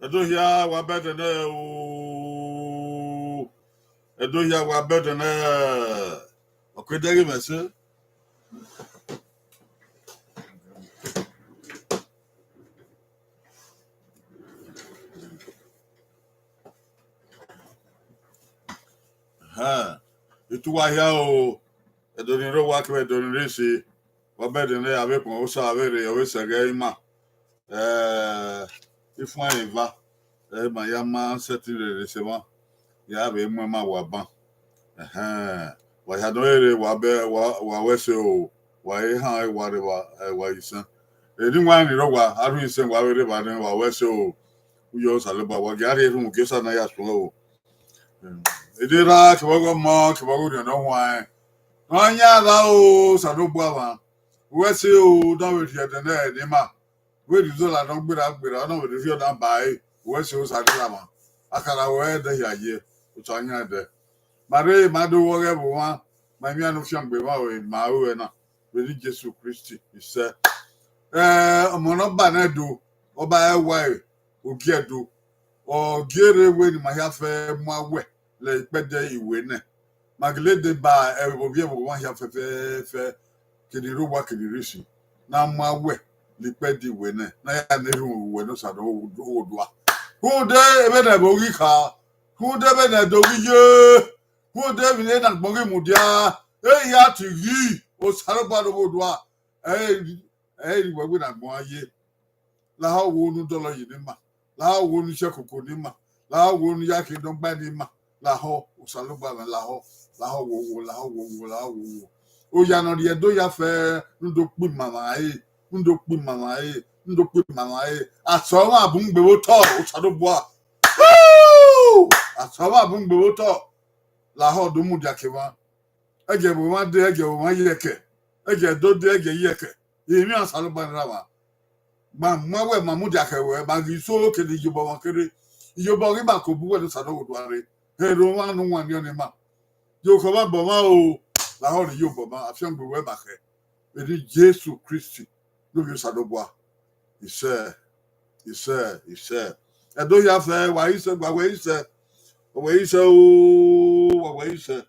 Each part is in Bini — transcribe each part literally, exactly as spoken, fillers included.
Ẹdo hia wa bẹdẹ nẹ o. Ẹdo hia wa bẹdẹ nẹ. Ọ ke dẹghe mwẹ sẹ. Ẹhẹn, ituwa hia o, Ẹdo ni rre owa kevbe Ẹdo ni rre ese, wa bẹdẹ nẹ, avbe ekpọn Osa vbe rre, ọ vbe sẹ ẹghẹ ima. Eh, ifuan eva, eh, ma ya ma sẹtin rere ese mwa, ya vbe mu ẹn ma wa ban. Ẹhẹn, wa hia nọ rere wa bẹ, wa, wa wẹ ẹse o, wa he han wa rre evba, eh, wa ye isẹn. Eni wa ni rre owa, a rhie isẹn wa vbe rre evba nẹ, wa wẹ ẹse o, uyo Osanobua, wa gie a rhie erhunmwu gie Osa na ya suẹn o. Eni erha kevbe ọghe ọmọ kevbe ọghe orhiọn ne ọ huanrẹn, ne ọ yan gha o, Osanobua mwa, wẹ ẹse o, ne ọ vbe rhie ẹdẹ nẹ ne ima. Vbe rhie izola ne ọ gberra gberra, ọ na vbe rhie ọna ba ẹre, wẹ ẹse Osanobua mwa. A ka ra wẹ ẹdẹ hia ye, Osa yan ẹdẹ. Ma rre, ma do vbe ọghe ẹvbo mwa, ma imian ne u fiangbe mwa, ma ru ẹna, vbe eni Jesu Kristi, isẹ. Eh, ọmọ ne ọ ba nẹ Ẹdo, ọ ba ẹwae, ogie Ẹdo, ọ gie rre wẹ ne ima hia fẹ mu awẹ lẹ ikpẹdẹ iwe nẹ. Ma gele deba ẹvbo vbe ẹvbo mwa hia fẹfẹfẹ, kene rre owa kene rre esi, ne a mu awẹ lẹ ikpẹdẹ iwe nẹ, ne a ya na erhunmwu vbe uwẹ ne Osa ne Osanobua. Rhunmwuda vbene ẹvbo ghi kha, rhunmwuda vbene Ẹdo ghi ye, rhunmwuda emwi ne agbọn ghi mudia, ehia te ghi, Osanobua ne Osanobua, ẹ i ri wẹ wẹ ne agbọn a ye. Lahọ wo ne u dọlọ yi ne ima, lahọ wo ne u si ẹkoko ne ima, lahọ wo ne u ya khin nọgba ne ima, lahọ, Osanobua mwẹ, lahọ, lahọ wowo, lahọ wowo, lahọ wowo. Oya ne ọ rhie Ẹdo hia fẹ, ne u do kpe imamwa ẹre, ne u do kpe imamwa ẹre, ne u do kpe imamwa ẹre. Asọmwa bun gbe vbe otọ, Osanobua. Asọmwa bun gbe vbe otọ, lahọ do mudia ke mwa. Ẹghẹ vbe mwa de, ẹghẹ vbe mwa ye ẹkẹ, ẹghẹ Ẹdo de, ẹghẹ ye ẹkẹ. Emwi Osanobua ne erha mwa. Ma mu awẹ ma mudia khẹ ruẹ, ma ghi so kene iyobọ mwa kere. Iyobọ ghi ma ko bu uwẹ ne Osanobua rre. Erhunmwu ne u wan niọn ne ima. Ye okhọ mwa bọ mwa o, lahọ ne iyobọ mwa, afiangbe ruẹ ma khẹ. Vbe eni Jesu Kristi, ne ovbi Osanobua. Isẹ, isẹ, isẹ. Ẹdo hia fẹ, wa isẹ, wa wẹ isẹ. Wa wẹ isẹ o, wa wẹ isẹ.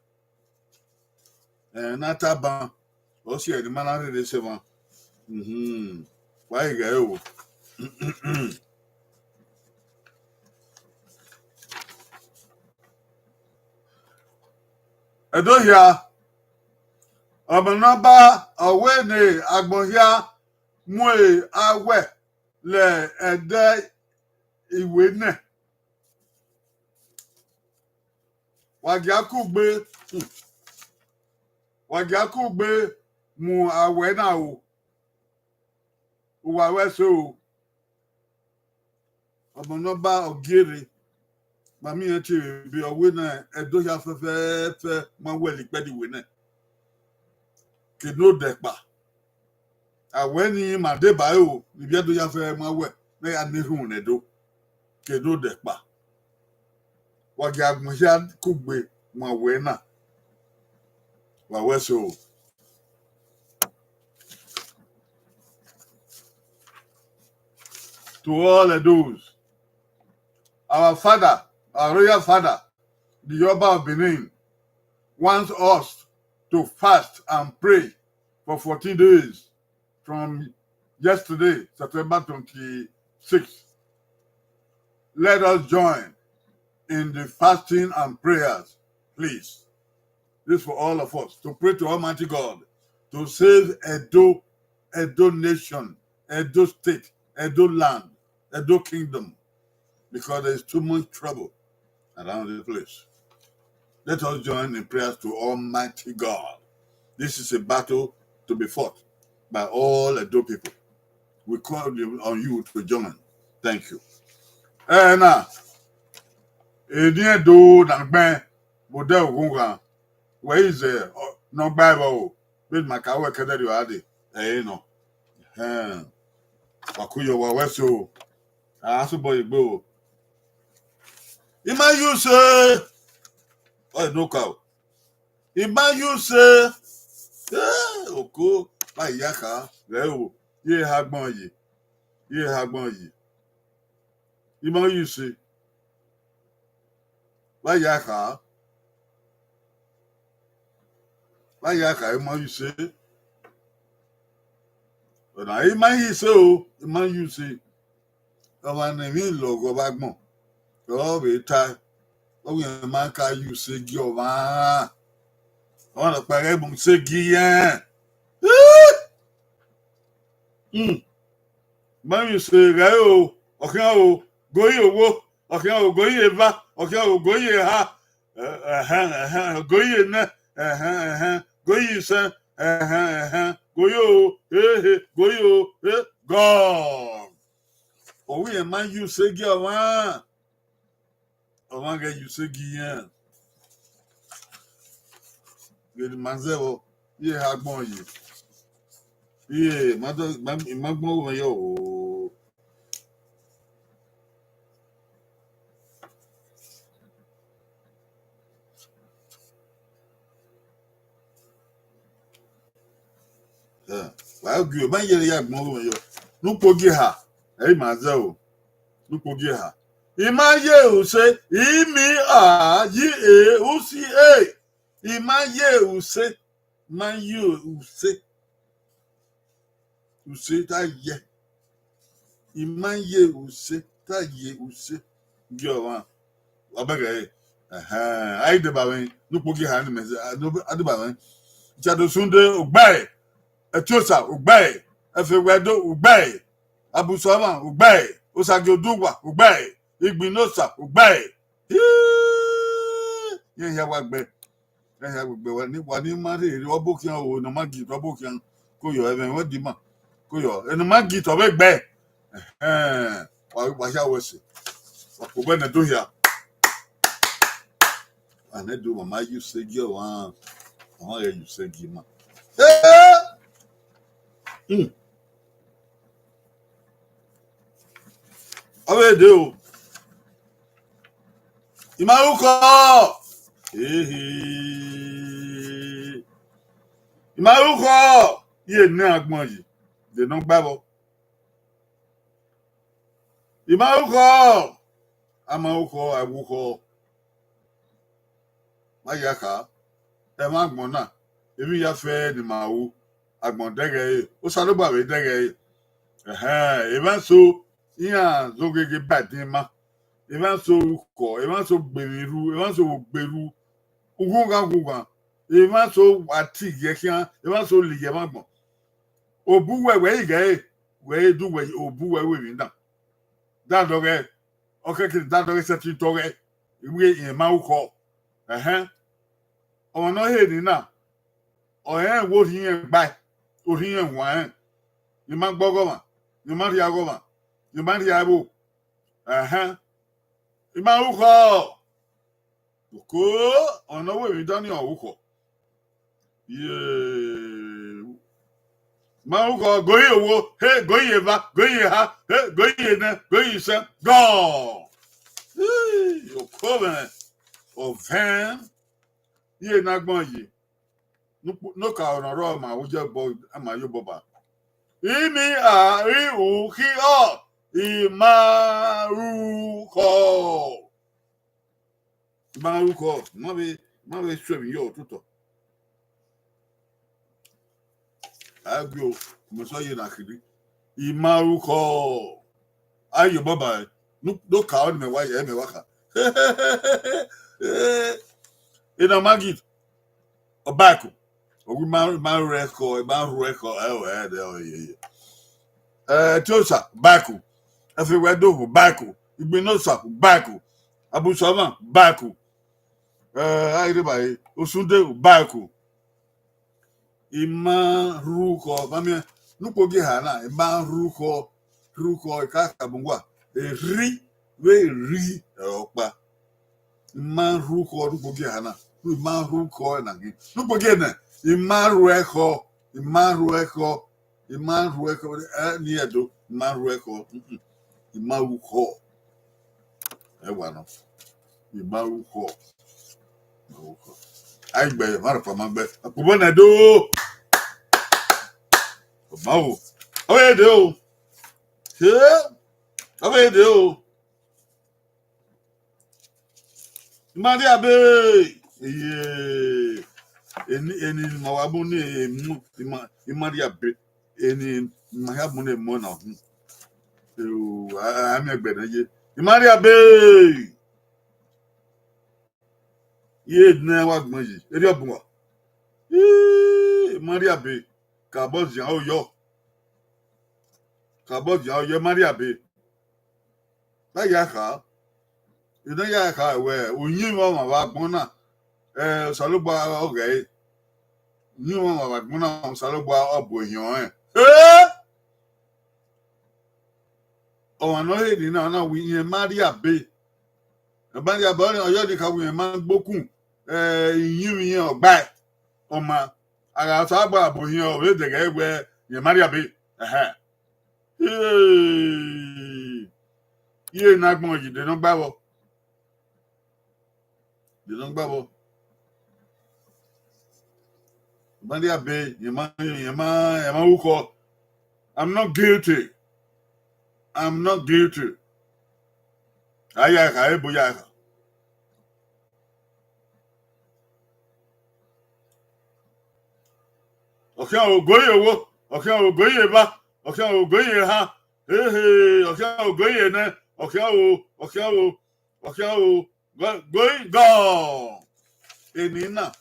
Eh, na ta ban, ọ si ẹre ne ima na rherhe sẹ emwa. Mhm. Wa i ghẹ o. Ẹdo hia, ọmọ ne ọ ba, ọ wẹ ne agbọn hia mu awẹ lẹ ẹdẹ iwe nẹ. Wa gia kugbe, hmm, wa gia kugbe mu awẹ na o. Uwa wẹ ẹse o. Ọmọ ne ọ ba, ọ gie rre. Ma miẹn tie vbe ebe, ọ wẹ ne Ẹdo hia fẹfẹfẹ ma wẹ lẹ ikpẹdẹ iwe nẹ. Ke ne odẹ kpa. Awẹ ni ma deba ẹre o, ne ivbi Ẹdo hia fẹ ma wẹ, ne a ya na erhunmwu ne Ẹdo. Ke ne odẹ kpa. Wa gie agbọn hia kugbe mu awẹ na. Wa wẹ ẹse o. To all Edos, our father, our royal father, the Oba of Benin, wants us to fast and pray for fourteen days from yesterday, September twenty-sixth. Let us join in the fasting and prayers, please. This for all of us, to pray to Almighty God to save Edo, Edo nation, Edo state, Edo land, Edo kingdom, because there is too much trouble around the place. Let us join in prayers to Almighty God. This is a battle to be fought by all Edo people. We call you, on you to join. Thank you. Eh, na, eni Edo na gbẹn, vbe odẹ Oghunghan, wẹ i zẹ, ọ, ne ọ gba ẹvbo o, vbene ma ka wẹ kẹdẹrriọ a dee, ẹ i re nọ. Ẹhẹn. Wa ku yọ, wa wẹ ẹse o. A subọ ye egbe o. I ma use, ọ i no ka o. I ma use, eh, oko, ba ya kha, rẹ o, ye ha agbọn yi, ye ha agbọn yi. I ma ye use. Vbe a ya kha? Vbe a ya kha, I ma ye use? Ọna, I ma ye use o, I ma ye use. Ọmwa ne emwi lọghọ vbe agbọn, ọ vbe tae, ọ wẹ ma ka ye use gie ọmwa. Ọmwa nọkpa ghẹ mu use gie irẹn. Hmm. Ma ye use ghae o, ọ khian o, go ye owo, ọ khian o, go ye eva, ọ khian o, go ye eha, ẹhẹn, ẹhẹn, go ye enẹ, ẹhẹn, ẹhẹn, go ye isẹn, ẹhẹn, ẹhẹn, go ye o, ehe, go ye o, e, gọọ. Ọ wẹ irẹn ma ye use gie ọmwa. Ọmwa ghẹ ye use gie irẹn. Vbene ima zẹ vbọ, iye ha gbọn ye. Iye, ima dọ, ima, ima gbọn mwẹ yọ o. Eh, wa gie, ima ye ya gbọn mwẹ yọ. Ne ukpogiẹ ha, ẹ i ma zẹ o. Ne ukpogiẹ ha. I ma ye use, I mi a yi e u si e. I ma ye use, ma ye use. Use ta ye. I ma ye use, ta ye use. Gie ọmwa. Wa bẹghe ẹre. Ẹhẹn, a i deba mwẹ, ne ukpogiẹ ha ne imẹ zẹ, a, no, a deba mwẹ. Ichadu Sunday, ugbẹe. Ẹtiosa, ugbẹe. Ẹfewẹdo, ugbẹe. Abusọmwa, ugbẹe. Osagie Oduwa, ugbẹe. Igbinosa, ugbẹe. Hii! Iran hia wa gbe. Iran hia wa gbe, wa ni, wa ni ma rherhe, ọ bokhian o, ne ọ ma gi tọ, ọ bokhian. Ko yọ, ẹmwẹ wẹ di ma. Ko yọ, ne ọ ma gi tọ vbe gbe. Ẹhẹn, wa, wa hia wẹ ẹse. Wa kpobọ nẹ do hia. Anẹ do ma ma ye use gie ọmwa, ọmwa ghẹ ye use gie ima. Eh! Hmm. Ọ vbe dee o. I ma ru khọ. Ehe. I ma ru khọ. Iye ne agbọn yi. De nọ gba vbọ. I ma ru khọ. A ma ru khọ, a wu khọ. Ma ya kha, ẹmwẹ agbọn na, emwi ya fẹ ne ima ru, agbọn dẹghe ẹre, Osanobua vbe dẹghe ẹre. Ẹhẹn, emwa eso, iran zẹ ogheghe ba ẹdẹ ima. Emwa eso ru khọ, emwa eso gbe emwi ru, emwa eso vbe gbe ru, ughughan ughughan, emwa eso wa tie igiẹ khian, emwa eso la igiẹ vbe agbọn. Obọ uwẹ wẹ i ghẹ ẹre, wẹ i du wẹ obọ uwẹ ru emwi na. Dadọghẹ, ọ khẹke ne dadọghẹ sẹtin tọghẹ, I wẹ irẹn ma ru khọ. Ẹhẹn. Ọmwa ne ọ he eni na, ọ rẹn wẹ orhiẹn gbae, orhiẹn wanrẹn, ne ima gbe ọghọmwa, ne ima rhie ọghọmwa, ne ima rhie ẹvbo. Ẹhẹn. I ma ru khọ. Oko, ọmwa ne ọ ru emwi dan ni ọ ru khọ. Ye, ma ru khọ, go ye owo, he, go ye eva, go ye eha, he, go ye enẹ, go ye isẹn, gọọ. Ii, oko mwẹ, ọvẹn, iye ne agbọn yi. Ne okaro ne ọ rrọọ ma, u ye obọ, a ma ye obọ ba. I mi a ri u khi ọ, I ma ru khọ. I ma ru khọ, I ma vbe, I ma vbe suẹn emwi ye ototọ. A gie o, mẹ sọ ye na khiri. I ma ru khọ. A ye obọ ba ẹre. Ne okaro ne mẹ wa ye, mẹ wa kha. Ena ma gi. Ọbaẹko, ọ gu ma, ma ru ẹkhọ, ma ru ẹkhọ, ẹ, ẹ, ẹ, ẹ, ye, ye. Ẹ, Tiosa, ọbaẹko, Ẹfewẹdo, ọbaẹko, Igbinosa, ọbaẹko, Abusọmwa, ọbaẹko, ẹ, a i rre ba ẹre, Osunde, ọbaẹko. I ma ru khọ, ma miẹn, ne ukpogiẹ ha na, I ma ru khọ, ru khọ, I ka kha bun wa, erhi vbe erhi ọkpa. I ma ru khọ ne ukpogiẹ ha na, I ma ru khọ na ghi. Ne ukpogiẹ nẹ, I ma ru ẹkhọ, I ma ru ẹkhọ, I ma ru ẹkhọ, ẹ, ni Ẹdo, I ma ru ẹkhọ, mm, mm. I ma ru khọ. Ẹ wa nọ. I ma ru khọ. I ma ru khọ. A i gbe, ma rọ pa ma gbe. Akpobọ nẹ do. Ọ ma o. Ọ vbe dee o. He. Ọ vbe dee o. Imariabe. Iye, eni, eni ma wa mu ni emu, ima, Imariabe. Eni ma hia mu ni emu na hu. Eu, a, a, a miẹn ẹgbẹ ne ye. Imariabe. Iye ne wa gbọn yi, erriọ bun wa. Ii, Imariabe. Kabọ zian oyọ. Kabọ zian oyọ, Imariabe. Na ya kha. I na ya kha wẹ, uyinmwẹ ọmwa vbe agbọn na, eh, Osanobua ọ ghẹ re. Uyinmwẹ ọmwa vbe agbọn na, Osanobua ọ bu ehiẹn ọnrẹn. Eh! Ọmwa ne ọ he ni na, ọ na wẹ irẹn Imariabe. Imariabe, ọnii, ọ yọ ni kha wẹ irẹn ma gbokun, eh, iyinmwẹ irẹn ọgbae. Ọ ma, a gha sa gba bu ehiẹn, ọ vbe dẹghẹ wẹ irẹn Imariabe. Ẹhẹn. Ee, iye ne agbọn yi de ne ọ gba vbọ. De ne ọ gba vbọ. Imariabe, irẹn ma, irẹn ma, irẹn ma ru khọ. I'm not guilty. I'm not guilty. A ya kha, ebo ya kha. Ọ khian ro, go ye owo, ọ khian ro, go ye eva, ọ khian ro, go ye eha, hehe, ọ khian ro, go ye nẹ, ọ khian ro, ọ khian ro, ọ khian ro, go, go, go. Eni na,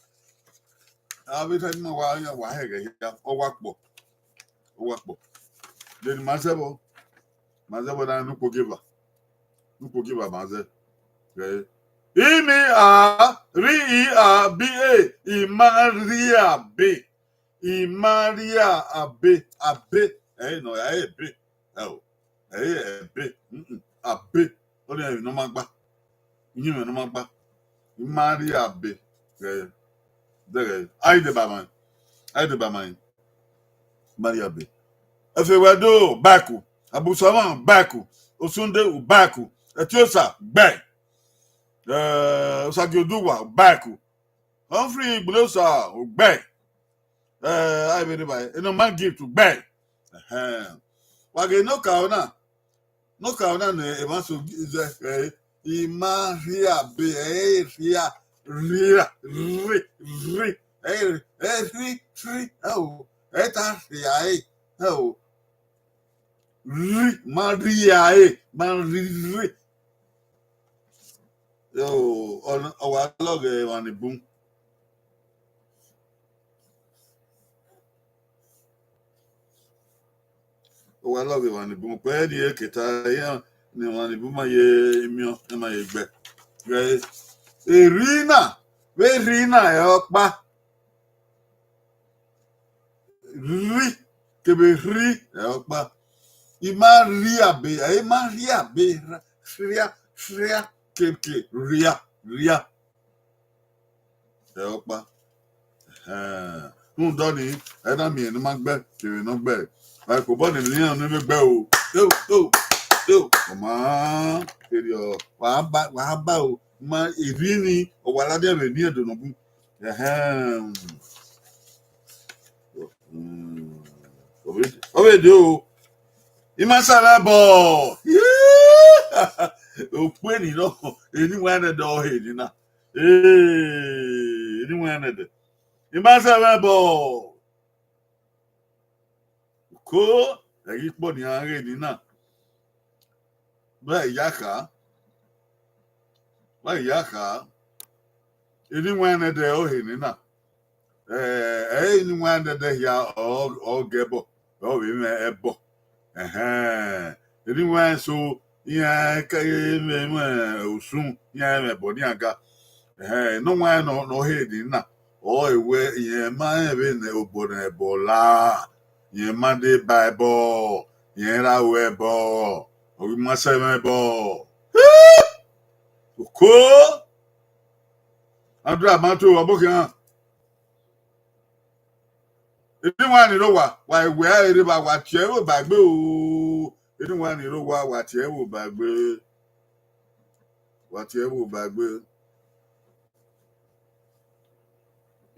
avbe ta ima wa yan wa hẹghẹ hia, ọ wa kpọ, ọ wa kpọ. Then ma zẹ vbọ, ma zẹ vbọ na ne ukpo gieva, ne ukpo gieva ma zẹ. Ẹ, Imi a, ri I a bi e, Imariabe. Imariabe, abe, ẹ i nọ, ẹ i ebe, ẹ o, ẹ i ebe, mm-mm, abe, ọnii emwi ne ọ ma gba, uyinmwẹ ne ọ ma gba, Imariabe, ghẹ, dẹghẹ, a i deba ma, a i deba ma, Imariabe. Efewẹdo, Ubaku, Abusama, Ubaku, Osunde, Ubaku, Etiosa, gbẹ, eh, Osagioduwa, Ubaku, Humphrey Igbinosa, gbẹ. Eh, a i vbe rre evbare, eno ma gift gbẹ. Ẹhẹn. Wa ghe ne ọ ka na, ne ọ ka na ne emwa so zẹ, eh, Imariabe, ẹ i rhia, rhia, rri, rri, ẹ i rri, ẹ i rri, rri, ẹ o, ẹ i ta rhia, ẹ, ẹ o. Rri, ma rhia, ẹ, ma rri, rri. Yo, ọ, ọ wa lọghọ emwa ni bun. Ọ wa lọghọ emwa ni bun. Kpẹẹ ni eketa iran ne emwa ni bun ma ye miẹn, ma ye gbe. Ghẹ, erri na, vbe erri na ẹ ọkpa. Rri, kevbe rri, ẹ ọkpa. Imariabe, ẹ i ma rhia be, rhia, rhia, keke, rhia, rhia. Ẹ ọkpa. Ẹhẹn. Rhunmwuda ọnii, ẹ na miẹn ne ma gbe, kevbe ne ọ gbe. Wa kobọ ne iran ne vbe gbe o. Yo, yo, yo. Ọ ma, erriọ, wa ba, wa ba o. Ma, erri ni, ọ wa ladian vbe eni Ẹdo nọ bun. Ẹhẹn. Mm. Ọ vbe, ọ vbe de o. I ma sa vbe ẹbọ. Okpeni nọ, eni wẹ nẹdẹ ọ he eni na. Ee, eni wẹ nẹdẹ. I ma sa vbe ẹbọ. Ko, ẹ ghi kpọ ne iran ghe eni na. Vbe a ya kha, vbe a ya kha, eni wẹ nẹdẹ ọ he eni na. Eh, ẹ i eni wẹ nẹdẹ hia, ọ, ọ gẹ ẹbọ, ọ vbe mwẹ ẹbọ. Ẹhẹn, eni wẹ so, iran ke mwẹ, mwẹ osun, iran mwẹ ẹbọ ne iran ga. Ẹhẹn, ne ọ wẹ nọ, ne ọ he eni na, ọ wẹ irẹn ma rẹn vbene obọ ne ẹbọ la, irẹn ma deba ẹbọ, irẹn ra ru ẹbọ, ọ ghi ma sẹ mwẹ ẹbọ. Oko! Andra ma to ọbokhian. Eni wẹ ni rre owa, wa wẹ a rre evba, wa tie ẹvbo ba egbe o. Eni wẹ ni rre owa, wa tie ẹvbo ba egbe. Wa tie ẹvbo ba egbe.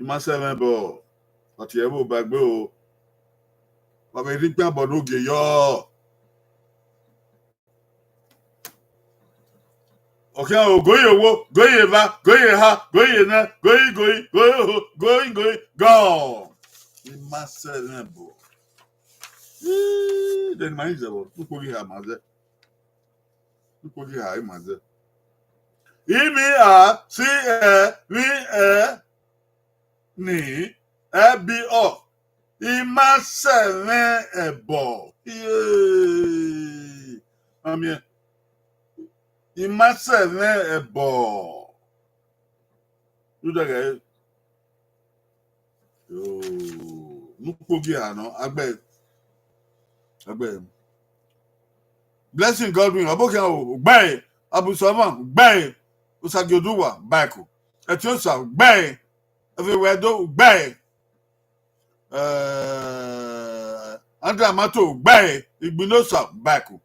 I ma sẹ mwẹ ẹbọ, wa tie ẹvbo ba egbe o. Wa vbe rhie ikpian bọ ne ogie yọ. Ọ khian o, go ye owo, go ye eva, go ye eha, go ye nẹ, go ye igoi, go ye oho, go ye igoi, gọ. I ma sẹ ẹmwẹ ẹbọ. Ii, then ma zẹ vbọ, ukpo ghi ha ma zẹ. Ukpo ghi ha ma zẹ. I mi a si ẹ vbi ẹ ni ẹ bi ọ. I ma sẹ ẹmwẹ ẹbọ. Yee. Mamiẹ. I ma sẹ ẹmwẹ ẹbọ. Udẹghẹ. Yo, ne ukpo gie eha nọ, agbẹe. Agbẹe. Blessing Godwin, Ọbokhian o, ugbẹe. Abu Solomon, ugbẹe. Osagie Oduwa, baiko. Ẹtiosa, ugbẹe. Ẹfe Wẹdo, ugbẹe. Eh, Andrew Amato, ugbẹe. Igbinosa, baiko.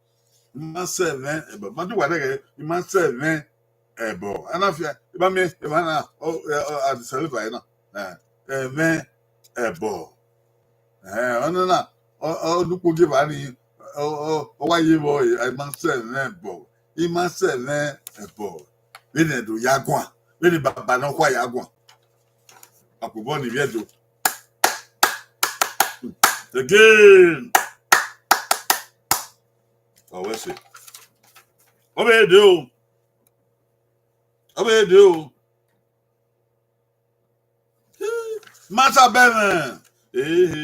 I ma sẹ ẹmwẹ ẹbọ. Ma do wa dẹghẹ, I ma sẹ ẹmwẹ ẹbọ. Ana fia, I ma miẹn, I ma na, ọ, ọ, ọ, a di sẹlẹ va na. Eh, ẹmwẹ ẹbọ. Eh, ọnọna, ọ, ọ, ne ukpo gie evba ni, ọ, ọ, ọ wa ye vbọ, I ma sẹ ẹmwẹ ẹbọ. I ma sẹ ẹmwẹ ẹbọ. Vbene do ya guan, vbene baba nọkhua ya guan. Akpobọ ni vbiẹ do. Again. Ọ wẹ sẹ. Ọ vbe de o. Ọ vbe de o. Ma sẹ abọ ẹmwẹ. Ehe.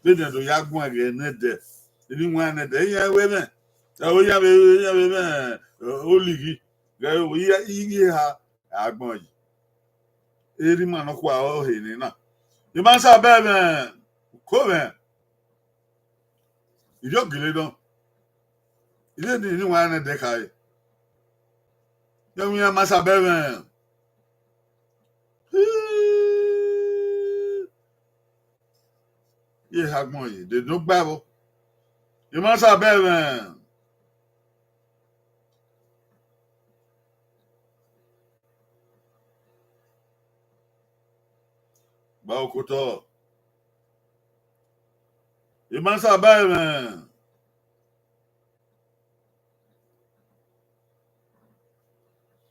Vbene do ya guan ghe nẹdẹ. Eni wan nẹdẹ. Iran wẹ mwẹ. Ẹ, o ya vbe, o ya vbe mwẹ, ẹ, olighi. Ghẹ o, iye, iye ha, agbọn yi. Erha ima nọkhua ọre nena. I ma sẹ abọ ẹmwẹ, uko mwẹ. Ivbi ogele nọ. Ivbi eni, eni wan nẹdẹ khare. Yẹ wẹ iran ma sẹ abọ ẹmwẹ. Ye ha agbọn yi, de do gba vbọ. I ma sẹ abọ ẹmwẹ. Gba okotọ. I ma sẹ abọ ẹmwẹ.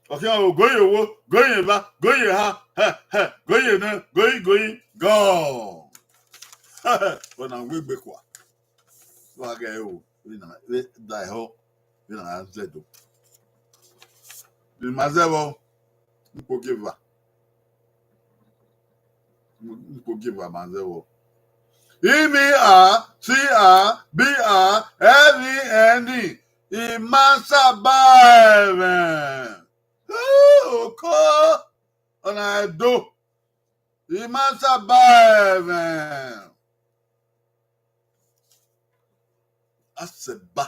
Ọ khian o, go ye owo, go ye eva, go ye eha, hẹ, hẹ, go ye nẹ, go ye igoi, gọ. Ọna wegbe kua. Wa ghẹ o, vbene a da ehọ, vbene a zẹ do. Ne ima zẹ vbọ, ukpo gie evba. Ukpo gie evba ma zẹ vbọ. I mi a, si a, bi a, ẹ vbi ẹ ni, I ma sẹ abọ ẹmwẹ. Oko, ọna Ẹdo. I ma sẹ abọ ẹmwẹ. Asẹba.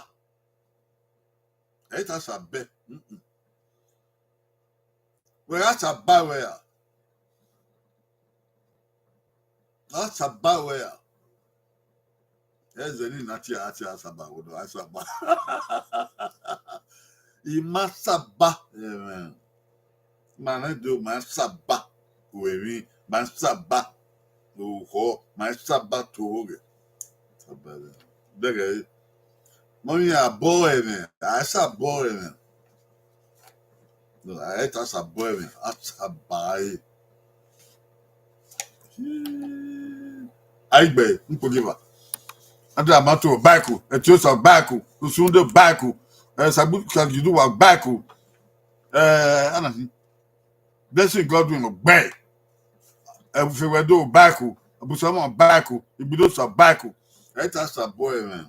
Ẹ i ta sẹ abọ. Mm-mm. Wẹ gha sẹ abọ wẹ ra? Gha sẹ abọ wẹ ra? Ẹzẹ ni na tie, a tie Asaba, wo do Asaba. I ma sẹ abọ ẹmwẹ. Ma nẹ do, ma sẹ abọ. Wẹ emwi, ma sẹ abọ. Orukhọ, ma sẹ abọ to ghe. Bẹghe, mọ mi abọ ẹmwẹ, a sẹ abọ ẹmwẹ. No, a i ta sẹ abọ ẹmwẹ, a sẹ abọ ẹre. Aigbe, ukpo gie evba. Andrew Amato, baiko. Ẹtiosa, baiko. Osunde, baiko. Eh, Sagbu-, Sagiduwa, baiko. Eh, ana hi. Blessing Godwin, gbe. Eh, Fewẹdo, baiko. Abu Solomon, baiko. Igbinosa, baiko. Ẹ i ta sẹ abọ ẹmwẹ.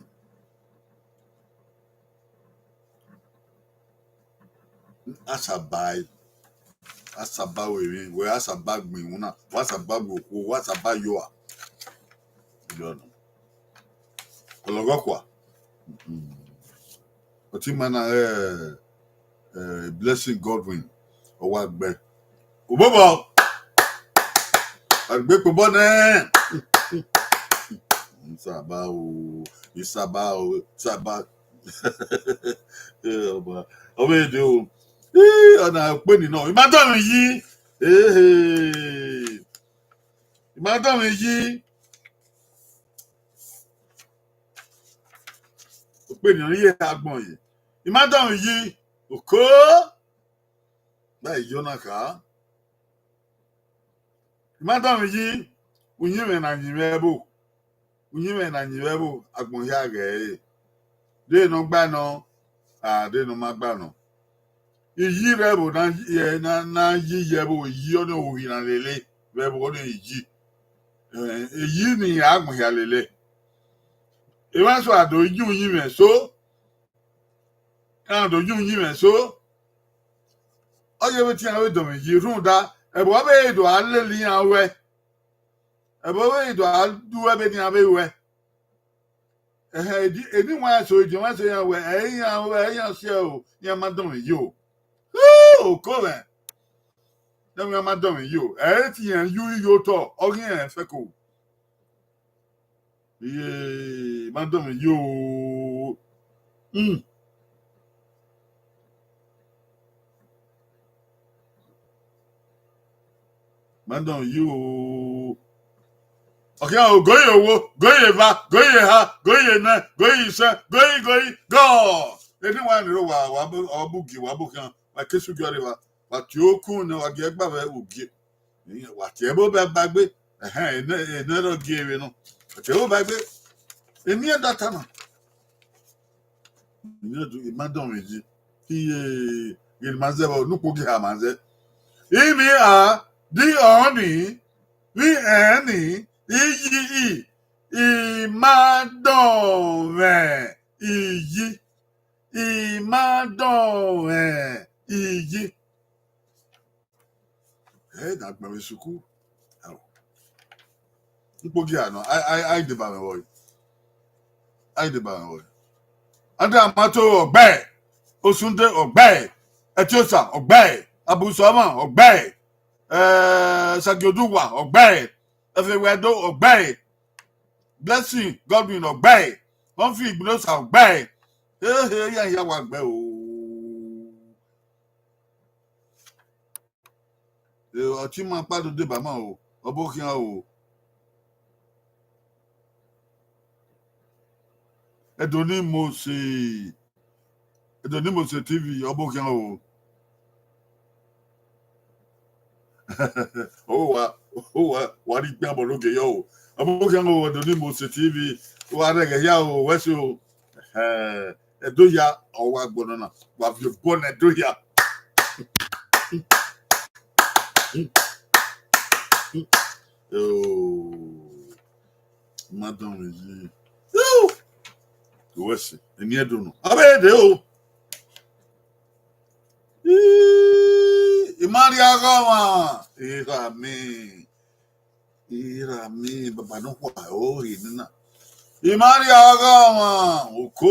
Asaba, Asaba wẹ emwi, wẹ Asaba gbẹn iwinna, wẹ Asaba wẹ okhuo, wẹ Asaba yọ a. Ọlọghọ kua. Ọtẹn ima na, eh, eh, Blessing Godwin, ọ wa gbe. Obọbọ. Agbe kpobọ nẹ. Saba o, Isaba o, Saba. Eh, ọba. Ọ vbe de o. Eh, ọna ukpeni nọ. I ma dọmwẹ yi. Ehe. I ma dọmwẹ yi. Ukpeni nọ, iye agbọn yi. I ma dọmwẹ yi. Oko, gba iyọ na kha. I ma danmwẹ yi, uyinmwẹ na yin mwẹ ẹvbo. Uyinmwẹ na yin mwẹ ẹvbo, agbọn hia ghẹ ẹre. De ne ọ gba nọ, a de ne ọ ma gba nọ. Iyi rẹ ẹvbo na yi, ẹ, na, na yi ye ẹvbo, iyi ọnii, ohi na lele vbe ẹvbo ọnii, iyi. Ẹ, iyi ni agbọn hia lele. Emwa eso a do yi uyinmwẹ so, a do yi uyinmwẹ so. Ọ ye vbe te iran vbe dọnmwẹ yi rhunmwuda ẹvbo ọ vbe do a lele iran ruẹ. Ẹvbo ọ vbe do a du ẹbe ne iran vbe ruẹ. Ẹhẹn, edi, eni wan eso, ediọn wan eso iran wẹ, ẹ iran wẹ, ẹ iran si ẹre o, iran ma dọnmwẹ yi o. Oko mwẹ. Iran ma dọnmwẹ yi o. Ẹ i te iran yu iyo otọ, ọ ghi rẹn fẹko. Iye, ma dọnmwẹ yi o. Hmm. Ma dọnmwẹ yi o. Ọ khian o, go ye owo, go ye eva, go ye eha, go ye enẹ, go ye isẹn, go ye, go ye, go. Eni wan ni rre wa, wa bu, ọ bu gie, wa bu khian, wa ke su gie ọre evba, wa tie okun ne wa gie ẹgba vbe ugie. Wa tie ẹbo ba gbe, ẹhẹn, enẹ, enẹ rọ gie vbe nọ. Wa tie ẹbo ba gbe. Eni ẹdẹ ta na. Eni ẹdẹ, I ma dọnmwẹ yi. Iye, ghe ne ma zẹ vbe, ne ukpogiha ma zẹ. Imi a, di ọni, vbe ẹni, iyi i, I ma dọnmwẹ iyi. I ma dọnmwẹ iyi. Ẹ na gbẹn vbe sukuru. Ukpogiha nọ, a, a, a i deba mwẹ vbọ. A i deba mwẹ vbọ. Ada Amato ọgbẹe, Osunde ọgbẹe, Ẹtiosa ọgbẹe, Abusuọmọ ọgbẹe, eh, Sagioduwa ọgbẹe, Ẹfẹwẹdo ọgbẹe, Blessing Godwin ọgbẹe, Humphrey Igbinosa ọgbẹe. Ehe, ya ya wa gbe o. Eh, ọtẹn ima kpa do deba ma o, ọ bọ khian o. Ẹdoni Mose, Ẹdoni Mose T V, ọ bọ khian o. O wa, o wa, wa rhie ikpian bọ ne ogie yọ o. Ọ bọ khian o, Ẹdoni Mose T V, wa rẹghe hia o, wẹ si o. Ẹhẹn, Ẹdo hia, ọ wa gbọnọ na, wa viọ obọ ne Ẹdo hia. Oh, ma dọnmwẹ yi. Yoo! Wẹ si, eni Ẹdo nọ. Avbe dee o. Ii, I ma rhie ọghọmwa. Erha mẹ. Erha mẹ, baba ne ọ khua ọre nena. I ma rhie ọghọmwa. Oko.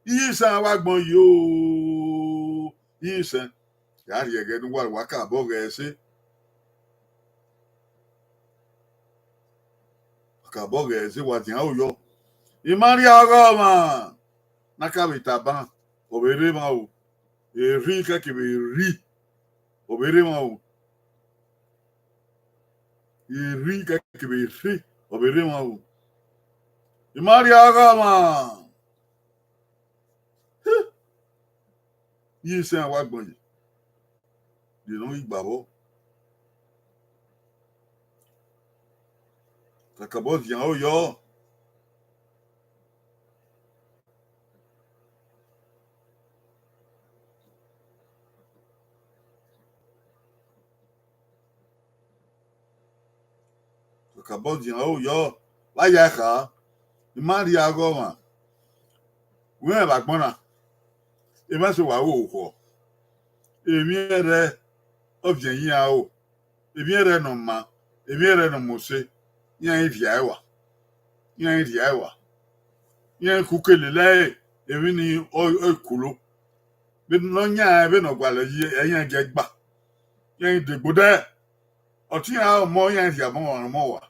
Isẹn wa gbọn yo. Isẹn. Ya rhie ẹghẹ ne uwa, wa ka bọ ghẹ ẹse. Wa ka bọ ghẹ ẹse, wa dian aro yọ. I ma rhie ọghọmwa. Na ka vbe taba, ọ vbe rre emwa o. Erhi kẹkẹ vbe rri, ọ vbe rre emwa o. Erhi kẹkẹ vbe rri, ọ vbe rre emwa o. I ma rhie ọghọmwa. Ye isẹn wa gbọn yi. Rhie ne ọ ghi gba vbọ. Kakabọ zian aro yọ. Kakabọ zian aro yọ. Vbe a ya kha, I ma rhie ọghọmwa. Wẹ vbe agbọn na, emwa eso wa ru okhuo. Emwi ẹrrẹ ọ viẹn iran aro. Emwi ẹrrẹ ne ọ maa, emwi ẹrrẹ ne ọ mose, iran i rhia ẹre ua, iran i rhia ẹre ua, iran i khuke lele ẹre, emwi ni ọ, ọ i kulo. Vbene ọ yan ẹre, vbene ọ gualọ yi, ẹ iran i gie gba, iran i degbe odẹ. Ọtẹn iran ọmọ, iran i rhia ọmọ, ọmọ ua,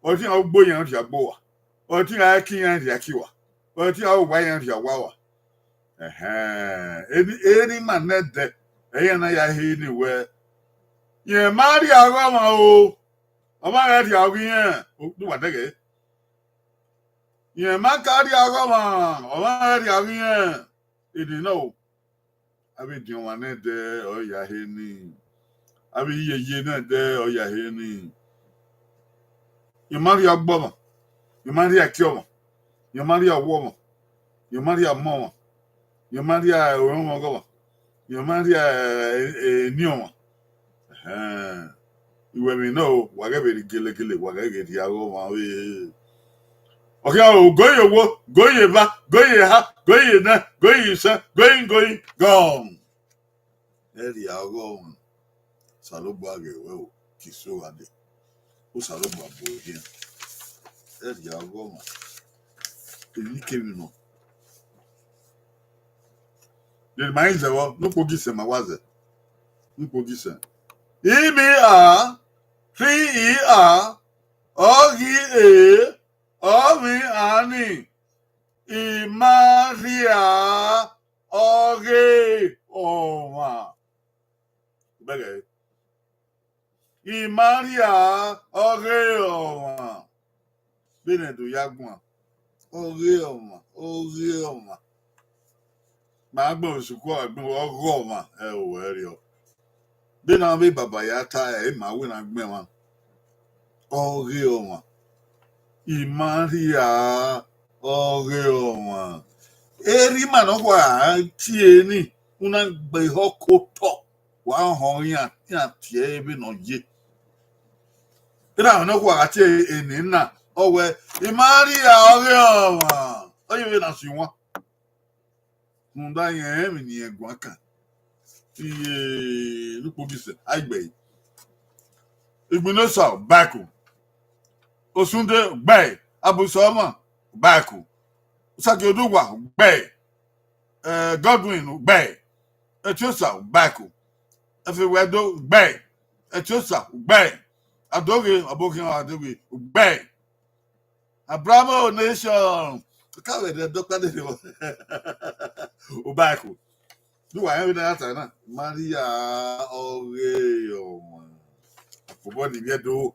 ọtẹn iran ugbo, iran i rhia ugbo ua, ọtẹn iran ẹki, iran i rhia ẹki ua, ọtẹn iran owa, iran i rhia owa ua. Ẹhẹn, eni, eni ima nẹdẹ, ẹ iran na ya he ni wẹ, irẹn ma rhie ọghọmwa o, ọ ma ghẹ rhie ọghe irẹn, ne uwa dẹghe. Irẹn ma ka rhie ọghọmwa, ọ ma ghẹ rhie ọghe irẹn. Eni nọ o, Avbe ediọn ọmwa nẹdẹ ọ ya he ni. Avbe iyeye nẹdẹ ọ ya he ni. Rẹn ma rhie ọgbọ ọmwa, rẹn ma rhie ẹki ọmwa, rẹn ma rhie awọ ọmwa, rẹn ma rhie amọ ọmwa, rẹn ma rhie orọnmwọghọ ọmwa, rẹn ma rhie eni ọmwa. Ẹhẹn. Iwẹ emwi nọ, wa ghẹ vbe rhie gelegele, wa ghẹ ghe rhie ọghọ ọmwa vbe. Ọ khian o, go ye owo, go ye eva, go ye eha, go ye enẹ, go ye isẹn, go ye, go ye, gone. Ẹ rhie ọghọ ọmwa. Osanobua ghe wẹ o, ke iso gha dee. Osanobua bu ohiẹn. Ẹ rhie ọghọ ọmwa. Emwi kemwi nọ. Rhie ma i zẹ vbọ, ne ukpogisẹn ma wa zẹ. Ne ukpogisẹn. I mi a, rhi i a, ọ ghi e, ọ vbe ani, I ma rhia ọghe ọmwa. Bẹghe, I ma rhia ọghe ọmwa. Vbene do ya guan, ọghe ọmwa, ọghe ọmwa. Ma gbẹn vbe sukuru, a gbẹn vbe ọghe ọmwa, ẹ o, ẹrriọ. Vbene avbe baba ya ta, ẹ ma wẹ na gbẹn mwa. Ọghe ọmwa. I ma rhia ọghe ọmwa. Erha ima nọkhua tie ni, u na gbe ehọ ke otọ, wa họn iran, iran tie ẹre vbene ọ ye. Erha nọkhua gha tie eni na, ọ wẹ, I ma rhia ọghe ọmwa. Ọ ye vbene a si wan. Rhunmwuda irẹn rẹn emwi ne irẹn guan kan. Iye ne ukpogisẹn, a i gbe ẹre. Igbinosa, baku. Osunde, gbe ẹre. Abusọmọ, baku. Osagie Oduwa, gbe ẹre. Eh, Godwin, gbe ẹre. Etiosa, baku. Efewedo, gbe ẹre. Etiosa, gbe ẹre. Adoghe, Ọbokhian Adoghe, gbe ẹre. Abraham Nation. Ka vbe rẹ dọkpa de vbọ. Ubaku. Du wa rẹn vbe na ta na. Maria ọghe ọmwa. Akpobọ ni vbiẹ do.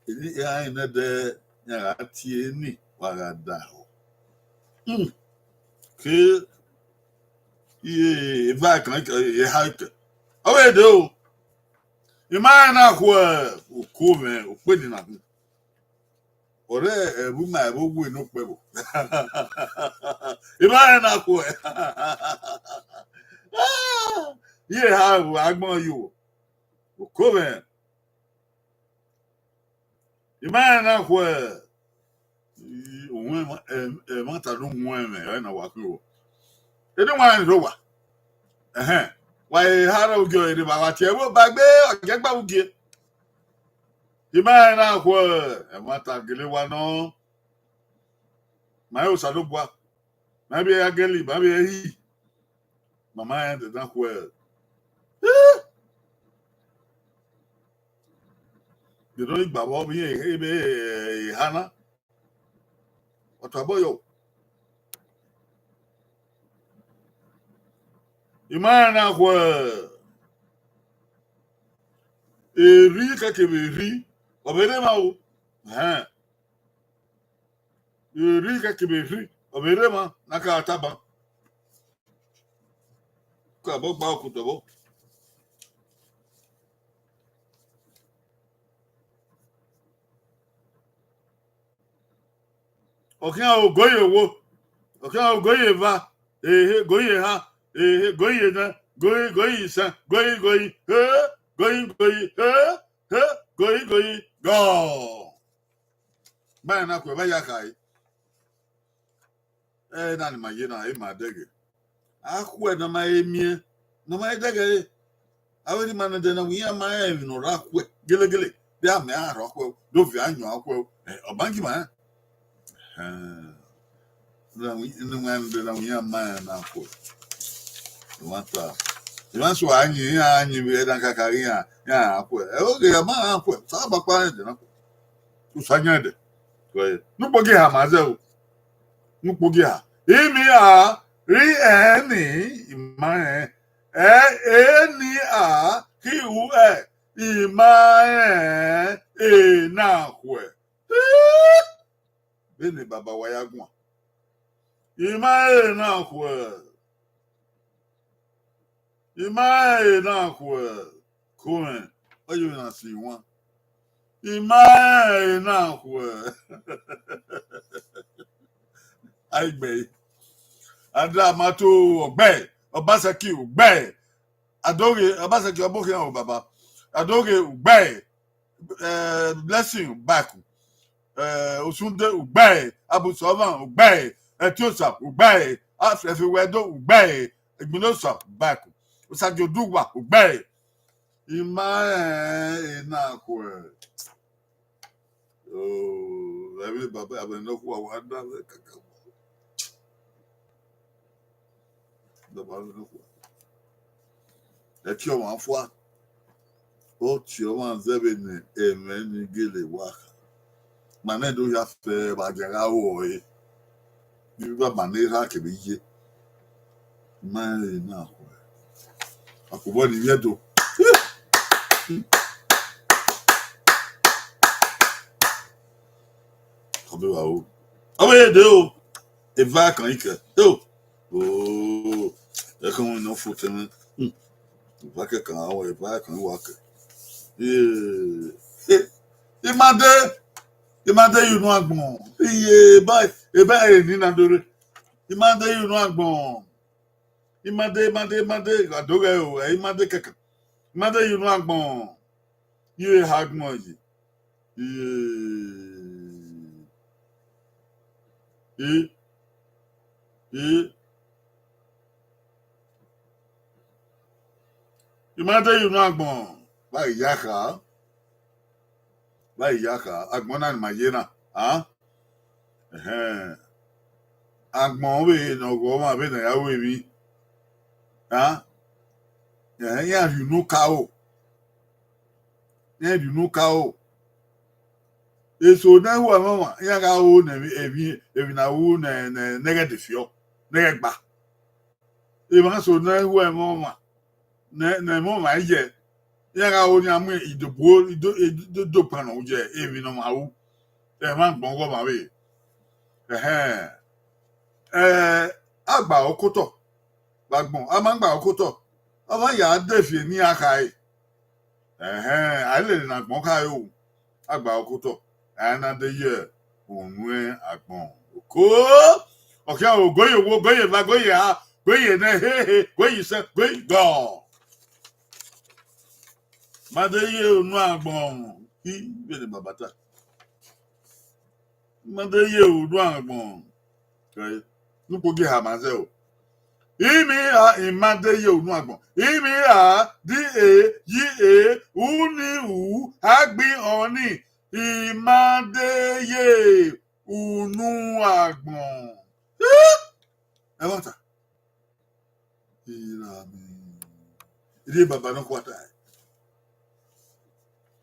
Eni iran nẹdẹ, iran gha tie ni, wa gha da ho. Hmm. Ke iye eva kan, eha kẹ. Ọ vbe de o. I ma rẹn na khuẹ uko mwẹ ukpe ni na khin. Ọre ẹvbo ima ẹvbo wu ene okpẹvbo. I ma rẹn na khuẹ. Iye eha vbe agbọn yo. Uko mwẹ. I ma rẹn na khuẹ. Uwẹn ẹmwata ne uwẹn mwẹ, ọre na wa khin o. Ede wa rẹn rre owa. Ẹhẹn. Wa eha rẹ ugie ọre vba wa tie ẹvbo ba egbe, ọ gie gba ugie. I ma rẹn na khuẹ, ẹmwata gele wa nọ. Ma rẹn Osanobua. Ma vbe ya gẹli, ma vbe ya hi. Ma ma rẹn dẹdan khuẹ. Eh! Gele ọ ghi gba vbọ vbe iran eha na. Ọ tobọ yọ. I ma rẹn na khuẹ. Erhi kẹkẹ vbe erhi, ọ vbe rre emwa o. Ẹhẹn. Erhi kẹkẹ vbe erhi, ọ vbe rre emwa ne a ka taba. Ka bọ gba okotọ vbọ. Ọ khian o, go ye owo, ọ khian o, go ye eva, ehe, go ye eha, ehe, go ye enẹ, go ye, go ye isẹn, go ye, go ye, he, go ye, go ye, he, he, go ye, go ye, gọ. Ba ẹna khuẹ, ba ya khare. Ẹ na ni ma ye na, e ma dẹghe. Akhuẹ ne ọ ma he miẹn, ne ọ ma he dẹghe re. Avbe erha ima nẹdẹ na, iran ma rẹn emwi ne ọ rre akhuẹ gelegele, de amẹ a rre akhuẹ, do viọ ayọn akhuẹ, ẹ, ọ bangi ma rẹn. Ẹhẹn. Ne iran nẹdẹ na, iran ma rẹn ne akhuẹ. Iran ta. Iran so a yin, iran a yin vbe ẹdan kakaghe iran, iran akhuẹ. Ẹ, oghe a ma rẹn akhuẹ, sa ba kpa rẹn dẹ na akhuẹ. Usa yan dẹ. Ne ukpogiha ma zẹ o. Ne ukpogiha. I mi a, rhi ẹn ni, I ma rẹn. Ẹ, eni a, khi ru ẹ, I ma rẹn, ena khuẹ. Vbene baba wa ya guan. I ma he na khuẹ. I ma he na khuẹ. Komẹ, ọ ye na si wan. I ma he na khuẹ. Aigbe. Andra Mato, ugbẹe. Obaseki, ugbẹe. Adoghe, Obaseki ọ bu khian o baba. Adoghe, ugbẹe. Eh, Blessing, back. Eh, Osunde, ugbẹe. Abu Sọvan, ugbẹe. Etiosa, ugbẹe. Afẹfẹwẹdo, ugbẹe. Egbinosa, back. Osagiodugua, ugbẹe. I ma he na khuẹ. Oh, ẹmwẹ baba, ẹmwẹ nọkhua wa da vbe kaka. Baba nọkhua. Ẹki ọmwa fua. Ọ tie ọmwa zẹ vbene ẹmwẹ ni gele wa kha. Ma nẹ do ya fẹ vbe a dia gha ru ọre. Biba ma ne erha kevbe iye. Ma he na khuẹ. Akobọ ni ivbi Ẹdo. Ọ be wa o. Ọ be de o. Eva kan ikẹ. O. O. Ẹkan wọn nọ fo tẹmẹ. Hmm. Eva kẹkan, eva kan wa kẹ. Eh. Eh. I ma de. I ma de ye unu agbọn. Iye, eba, eba eni na dore. I ma de ye unu agbọn. I ma de, I ma de, I ma de, gha do ghẹ o, ẹ, I ma de kẹkan. I ma de ye unu agbọn. I re ha agbọn yi. I, i, i. I ma de ye unu agbọn. Vbe a ya kha. Vbe a ya kha. Agbọn na ni ma ye na. A? Ẹhẹn. Agbọn vbe ne ọ ghọ ọmwa vbe ne a ya ru emwi. A? Ẹhẹn, iran rhie unu ka ro. Iran rhie unu ka ro. Eso ne hu ẹmwẹ ọmwa, iran gha ru ne emwi, emwi, emwi na ru ne, ne, ne ẹghẹ de fiọ, ne ẹghẹ gba. Emwa eso ne hu ẹmwẹ ọmwa, ne, ne ẹmwẹ ọmwa ye, iran gha ru ne iran mu idobo, ido, ido, ido pan nọ ye emwi ne ọmwa ru. Ẹmwẹ agbọn ọghọmwa vbe. Ẹhẹn. Ẹ, a gba okotọ vbe agbọn, a ma gba okotọ, ọ ma ya de fi eni a khare. Ẹhẹn, a i lele ne agbọn khare o, a gba okotọ, a i na de ye unu agbọn. Oko, ọ khian o, goye owo, goye eva, goye eha, goye nẹ, hehe, goye isẹ, goye igọ. Ma de ye unu agbọn, i vbene baba ta. I ma de ye unu agbọn. Ne ukpo gie eha ma zẹ o. I miẹn eha, I ma de ye unu agbọn. I miẹn eha, di e, yi e, u ni u, a gbi ọnii. I ma de ye unu agbọn. Ẹ vba ta. Irami. Irhi baba nọkhua ta.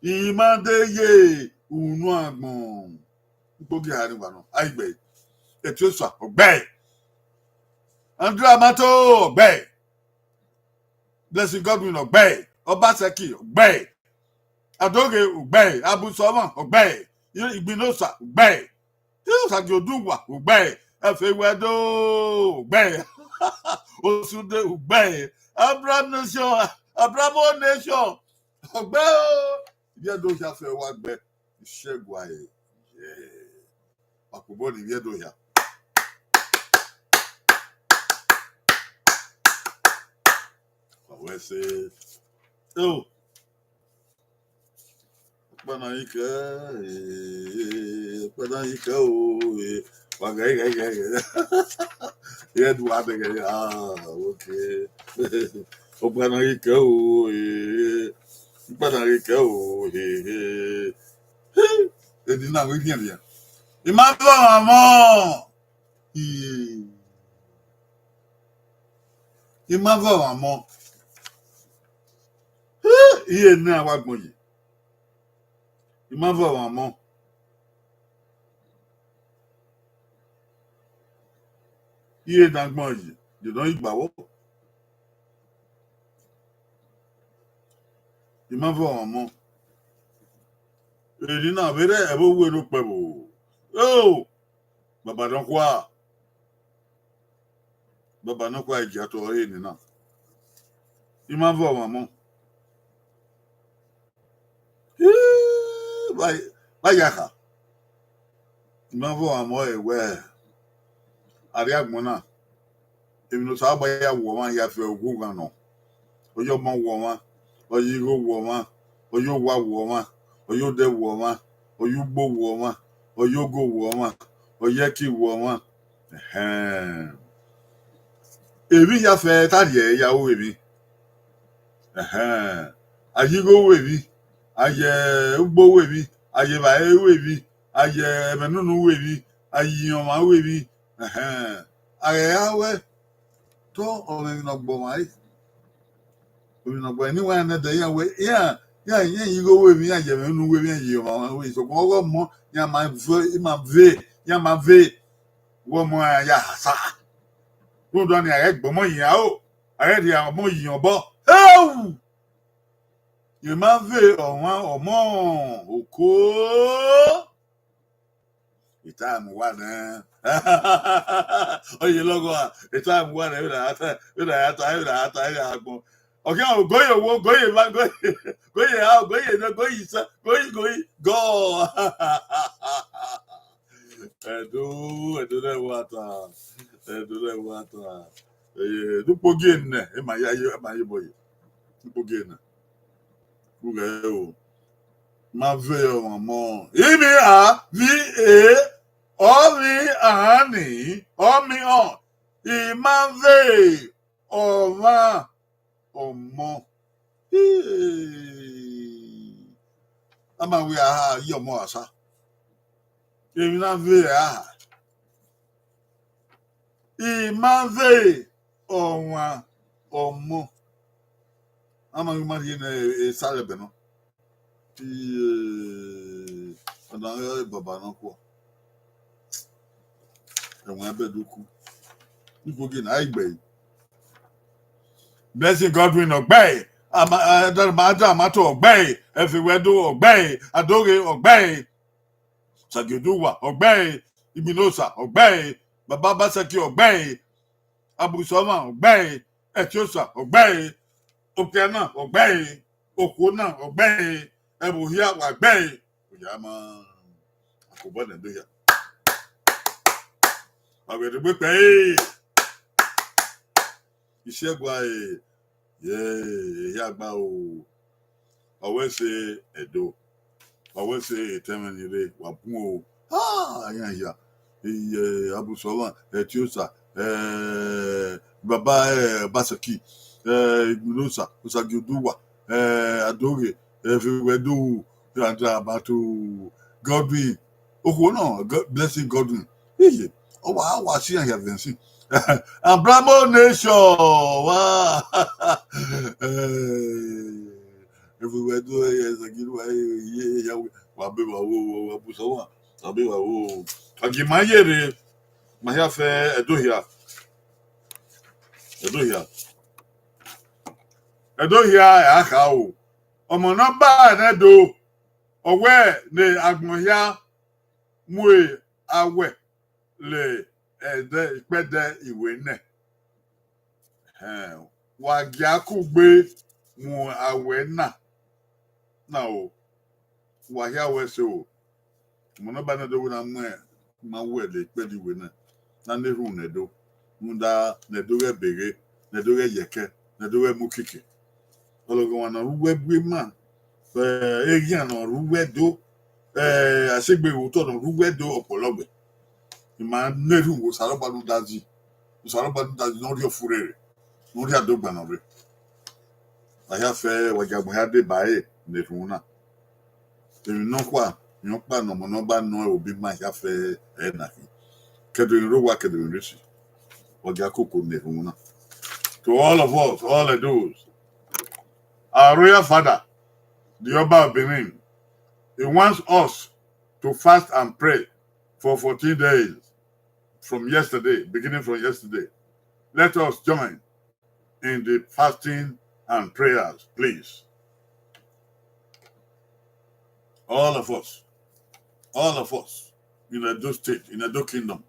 I ma de ye unu agbọn. Ukpo gie eha ni wa nọ. Aigbe. Etiosa, ọgbẹe. Andrew Amato, ọgbẹe. Blessing Godwin, ọgbẹe. Obaseki, ọgbẹe. Adoghe, ọgbẹe. Abu Sọvan, ọgbẹe. Igbinosa, ọgbẹe. Osagiodugua, ọgbẹe. Efewedo, ọgbẹe. Osunde, ọgbẹe. Abraham Nation, Abraham Nation, ọgbẹe o. Ivbi Ẹdo hia fẹ wa gbe. Isẹguae. Yeah. Akpobọ ni ivbi Ẹdo hia. Ọwẹ se. Oh. Ọkpa na ghi kẹ, eh, ọkpa na ghi kẹ o, eh, wa gẹ, gẹ, gẹ, gẹ. Ye du wa de gẹ, ah, okay. Ọkpa na ghi kẹ o, eh, ọkpa na ghi kẹ o, eh, eh. Edi na wẹ viẹn viẹn. I ma vẹ ọmwa mọ. Iye. I ma vẹ ọmwa mọ. Iye ne a wa gbọn yi. I ma vẹ ọmwa mọ. Iye ne a gbọn yi, de nọ igba vbọ. I ma vẹ ọmwa mọ. Eni na vbe rre ẹvbo uwu eno kpẹvbo. Oh! Baba nọkhua. Baba nọkhua gia otọ ọre nena. I ma vẹ ọmwa mọ. Hii, vba, vba ya kha. I ma vẹ ọmwa mọ ẹre wẹ, arriagbọn na, emwi ne Osanobua ya wu ọmwa hia fi ughughan nọ. Ọ ya ọmọ wu ọmwa, ọ ya igho wu ọmwa, ọ ya owa wu ọmwa, ọ ya odẹ wu ọmwa, ọ ya ugbo wu ọmwa, ọ ya ogo wu ọmwa, ọ ya ẹki wu ọmwa. Ẹhẹn. Emwi hia fẹ ta rhie ya ru emwi. Ẹhẹn. A ya igho ru emwi, a ya ugbo ru emwi, a ya evbare ru emwi, a ya ẹmwẹ nunu ru emwi, a ya iran ọmwa ru emwi. Ẹhẹn. A ghẹ ra wẹ, tọ ọmọ emwi ne ọ gbe ọmwa re. Emwi ne ọ gbe ọmwa ne wa nẹdẹ iran wẹ, iran, iran, iran ya igho ru emwi, iran ya ẹmwẹ nunu ru emwi, iran ya iran ọmwa ru emwi. Sokpan ọghe ọmọ, iran ma ve, iran ma ve, iran ma ve. Wẹ ọmọ iran ya hasa. Rhunmwuda ọnii, a ghẹ gbe ọmọ ye iran aro, a ghẹ rhie ọmọ ye iran obọ. Heu! I ma ve ọmwa ọmọ oko. Itaim wa nẹ. Ọ ye lọghọ a, itaim wa nẹ, vbene a ya ta, vbene a ya ta, vbene a ya ta, vbene a ya gbọn. Ọ khian ogoye owo, ogoye eva, ogoye, ogoye a, ogoye nẹ, ogoye isa, ogoye, ogoye gọ. Ẹdo, Ẹdo ne ẹvbo ata, Ẹdo ne ẹvbo ata. Eh, ne ukpogie nẹ, ema ya ye, ema ye bọ ye. Ne ukpogie nẹ. Ughẹ o. Ma ve ọmwa mọ. Imi a vi e, ọ vbe a ni, ọ mi ọ. I ma ve ọmwa ọmọ. Hii. A ma wẹ a ha ye ọmọ asa. Emwi na ve a ha. I ma ve ọmwa ọmọ. A ma ghi ma rhie ne esa lẹbẹ nọ. Iye, ọna ọre baba nọkhua. Ẹmwẹ abẹduku. Ikwogie na, a i gbe ẹre. Blessing Godwin ọgbẹe, Ama-, eh, Dama-, Adamato ọgbẹe, Ẹfẹwẹdo ọgbẹe, Adoghe ọgbẹe, Sagioduwa ọgbẹe, Igbinosa ọgbẹe, Baba Obaseki ọgbẹe, Abusọmwa ọgbẹe, Ẹtiosa ọgbẹe, Okiana ọgbẹe, Okhuo na ọgbẹe, ẹvbo hia wa gbẹe. Oya ma, akobọ nẹ do hia. Wa vbe dogbe kpẹre. Isiẹgua e, ye, ehia gba o. Ọ wẹ sẹ Ẹdo. Ọ wẹ sẹ etẹn mwẹ ni rre, wa bun o. Ah, iran hia. Iye, Abusọmwa, Ẹtiosa, eh, Baba, eh, Obaseki, eh, Igbinosa, Sagioduwa, eh, Adoghe, eh, Ẹfẹwẹdo, Adamato, Godwin. Okhuo nọ, Go-, Blessing Godwin. Iye, ọ wa, wa si iran hia vbe ẹse. Abramo Nation, wa. Eh, Ẹfẹwẹdo, eh, Sagioduwa, eh, ye, ya, wa be wa wo, wo, wa bu sẹ wa. Wa be wa wo. A gi ma ye rre, ma hia fẹ Ẹdo hia. Ẹdo hia. Ẹdo hia, a kha o. Ọmọ ne ọ ba nẹ Ẹdo, ọ wẹ ne agbọn hia mu awẹ le ẹdẹ ikpẹdẹ iwe nẹ. Ẹhẹn, wa gia kugbe mu awẹ na, na o, wa hia wẹ ẹse o. Ọmọ ne ọ ba nẹ Ẹdo wẹ na mu, ma wẹ le ikpẹdẹ iwe nẹ, na na erhunmwu ne Ẹdo. Rhunmwuda ne Ẹdo ghẹ beghe, ne Ẹdo ghẹ yẹkẹ, ne Ẹdo ghẹ mu kiki. Ọlọghọmwa ne ọ rre uwu ẹbu ima, eh, eghian ne ọ rre uwu Ẹdo, eh, asegbe vbe otọ ne ọ rre uwu Ẹdo ọkpọlọgbẹ. I ma na erhunmwu Osanobua ne u da zẹ, Osanobua ne u da zẹ ne ọ rhie ọfurre rre, ne ọ rhie adogban nọ rre. A hia fẹ wa gia agbọn hia deba ẹre ne erhunmwu na. Emwi nọkhua, emwi ọkpa ne ọmọ ne ọ ba nọ ẹre obọ ima hia fẹ ẹre na khin. Ke Ẹdo rre owa, ke Ẹdo rre esi. Wa gia koko ne erhunmwu na. To all of us, all of those, our royal father, the Oba of Benin, he wants us to fast and pray for fourteen days from yesterday, beginning from yesterday. Let us join in the fasting and prayers, please. All of us, all of us in Edo State, in Edo Kingdom,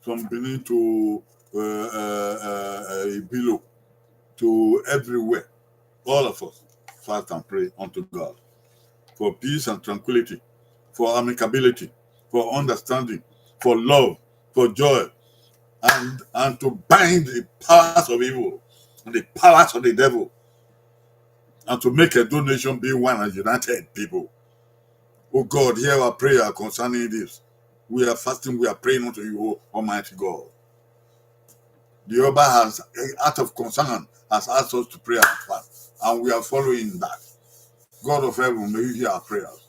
from Benin to uh, uh, uh, uh, Ibilo, to everywhere. All of us fast and pray unto God for peace and tranquility, for amicability, for understanding, for love, for joy, and, and to bind the powers of evil and the powers of the devil, and to make a donation be one and united people. Oh God, hear our prayer concerning this. We are fasting, we are praying unto you, O Almighty God. The Oba has, out of concern, has asked us to pray and fast, and we are following that. God of heaven, may you hear our prayers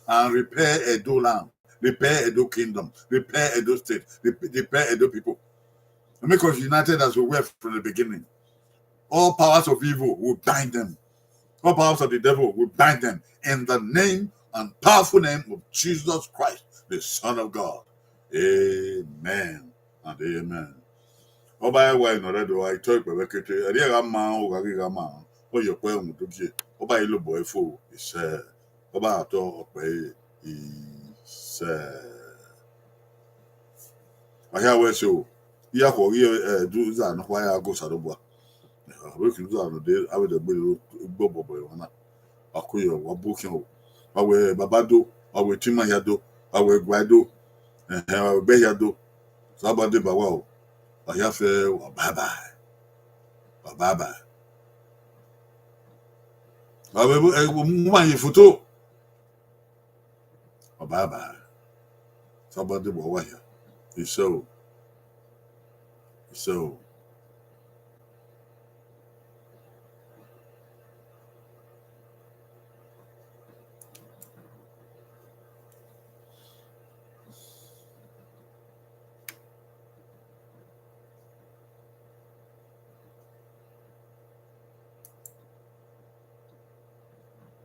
and repair Edo land, repair Edo kingdom, repair Edo state, rep-, repair Edo people. And make us united as we were from the beginning. All powers of evil, we bind them. All powers of the devil, we bind them in the name and powerful name of Jesus Christ, the Son of God. Amen and amen. Ọba ẹwa nọ rre do, a i tọ ikpẹvbẹ kete, ẹre gha ma, ọ gha ghi gha ma, ọ ye ọkpẹ mu do gie, ọba i lobọ ẹre fo, isẹ, ọba tọ ọkpẹ ẹre, isẹ. A hia wẹ so, iyakhọ ghi, eh, Ẹdo uza nọkhua ya go Osanobua. Avbe Ẹdo uza nọ de, avbe dẹgbe do gbe obọ bọ emwa na. Wa ko yọ, wa bu khian o. Wa wẹ baba do, wa wẹ etima hia do, wa wẹ ẹguae do, ẹhẹn, wa wẹ ẹbẹ hia do. Osanobua deba wa o. Wa hia fẹ, wa bye bye. Wa bye bye. Wa vbe mu ma ye foto. Wa bye bye. Osanobua deba wa hia. Isẹ o. Isẹ o.